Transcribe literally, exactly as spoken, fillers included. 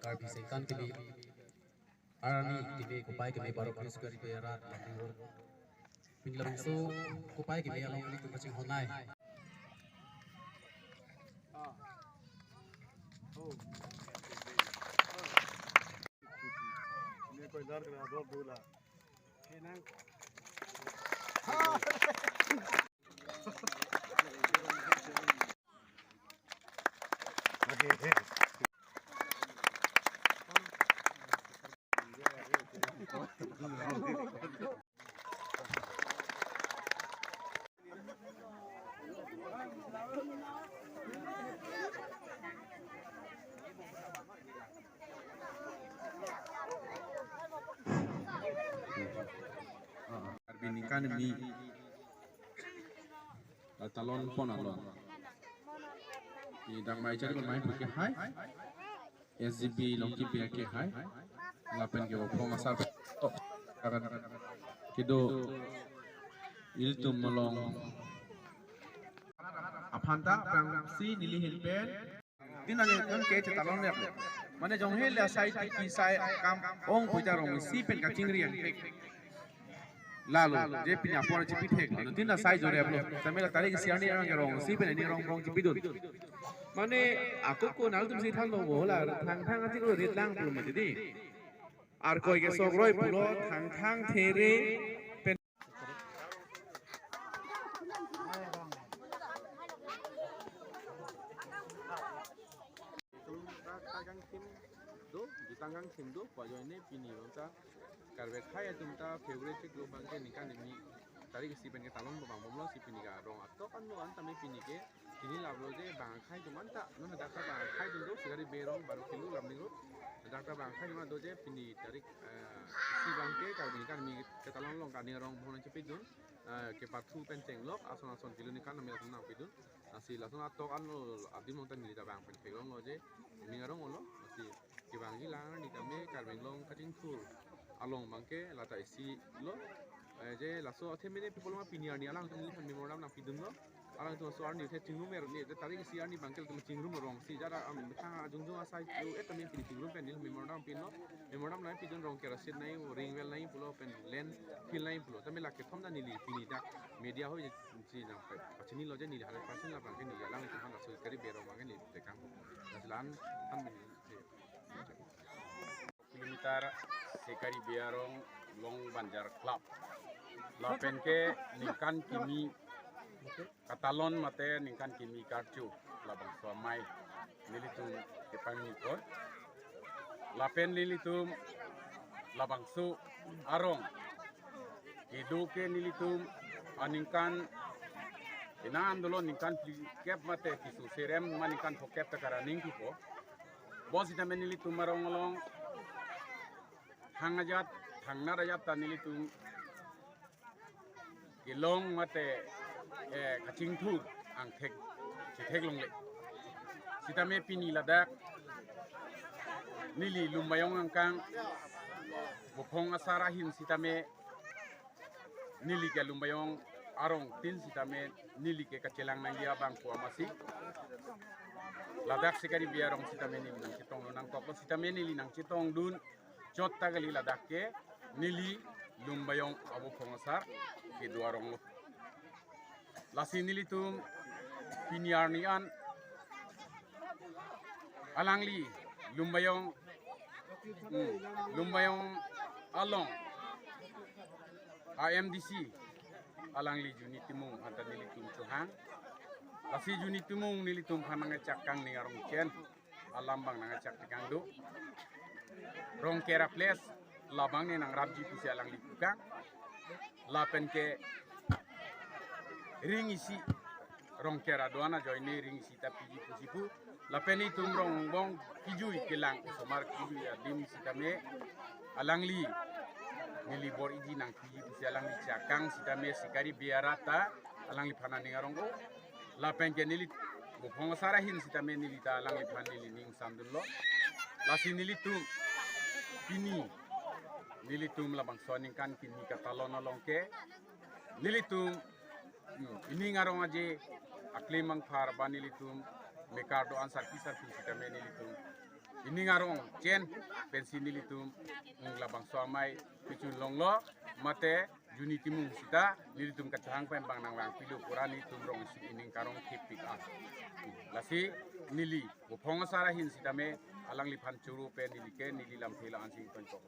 Karbi Sengkan Kimi arni kimi kopai kimi Baro Kre Sukari Berat Lamding Road. Pini labangso kopai kimi along ilitum kachinghon nai. Karbi ningkan kimi katalon pon along, ni dak mai chari mai puke hai. S G B along kipi ake hai. Lapen ke Bophong Asar, oh, karan kedo ilitum along aphan ta prang si neli hin pen. Din ani kan ke chetalon ya. Mane jong hel ya sai ki sai kam ong puja rong si pen kachingri yang. Lalo, je pini apor chipithek lo. Tin asai jore aplo. Tame la tarik isi arni arong kerong, si pen arni arong kerong chipidun. Mane, ako ko nangtum si than lo bo la, thang thang atik lo rit lang pu mati di. Arkoi ke sok roi pulo, thang thang there, pen. Tum ta, ta kangthim do, jutang kangthim do, pu ajoine pini ronta Karbi akhai atum ta February chiklo abang ke ningkan kimi tarik isi pen ke talon abang bomlo si pini ke arong atok anlo an tame pini ke chini lablo je bang akhai atum anta, non dak ta bang akhai atum do Sukari Bey arong Baro Kilo Lamding Road. Dak ta bang akhai atum do je pini tarik, eh, isi abang ke Karbi ningkan kimi ketalon along kani arong bon chepidun, eh, kepathu pen chenglok ason ason kilo ningkan kimi atum nangpidun. Lasi lason atok anlo adim along ta neli ta bang pen theklonglo je, ning arong olo, lasi kevangji lang arni tame Karbi Anglong kachingthur along abang ke lata isi lo, eh, je laso athe mene people ma pini arni alangtum neli pen memorandum nangpidunlo, alangtum laso arni the chingrum er ni, the tarik isi arni abang ke latum chingrum rong si jara am thang ajung jung asai yo et tame pini chingrum pen neli memorandum pinlo, memorandum nangpidun rong kerasin nai, ring well nai pulo pen land fill nai pulo, tame lake thom ta neli pini dak media hoi si nang pa-, pachini lo je neli hundred percent labang ke neli alanglitum aphan laso Sukari Bey arong abang ke neli tekang. Lasi la-an than mene. Kilometer Sukari Bey arong along Banjar Club. Lapen ke ningkan kimi katalon mate ningkan kimi karcho labangso amei nelitum kepangni kon. Lapen nelitum labangso arong kedo ke nelitum aningkan inan dolo ningkan phlikep mate kisu serem ma ningkan phokep ta karaning kipo. Bo sitame nelitum arong along thang ajat, thang nar ajat ta nelitum kelong mate, eh, kachingthur angthek, chethek longle. Sitame pini ladak neli Lumbajong angkang Bophong Asar ahin sitame neli ke Lumbajong arong tin sitame neli ke kachelang nangji abang ko amatsi. Ladak Sukari Bey arong sitame neli nangchetong nangkoklo sitame neli nangchetongdun chot ta kali ladak ke neli Lumbajong a-Bophong Asar kedo arong lo. Lasi nelitum pini arni an alangli Lumbajong, hmm, Lumbajong along a-M D C alangli Juni Timung aphan ta nelitum chohang. Lasi Juni Timung nelitum aphan nangchak kangni arong chen alam abang nangchak tekang do. Rongker a-place labang ne nangrapji pusi alangli pukang. Lapen ke ring isi Rongker aduan ajoine ring isi ta piji pusi pu. Lapen itum rongbong kijui kelang osomar kijui adim sitame alangli neli bor-iji nangpiji pusi alangli chakang sitame Sukari Bey arat ta alangliphan aning arong-o. Lapen ke neli Bophong Asar ahin sitame neli ta alangliphan neli ning samdunlo. Lasi nelitum pini nelitum labangso aningkan kimi katalon along ke nelitum, hmm, ining arong aje aklim angphar ba nelitum mekar do-an sarpi sarpi sitame nelitum ining arong chen pensi nelitum, mm, labangso amei pichun longlo, mate juni timung sita nelitum kachehang pen bang nangvang pilo pura nelitum rong isi ining karong thip pik an. Lasi neli Buphong asar ahin sitame alangliphan choro pen neli ke neli lamthe la-ansi tonchok.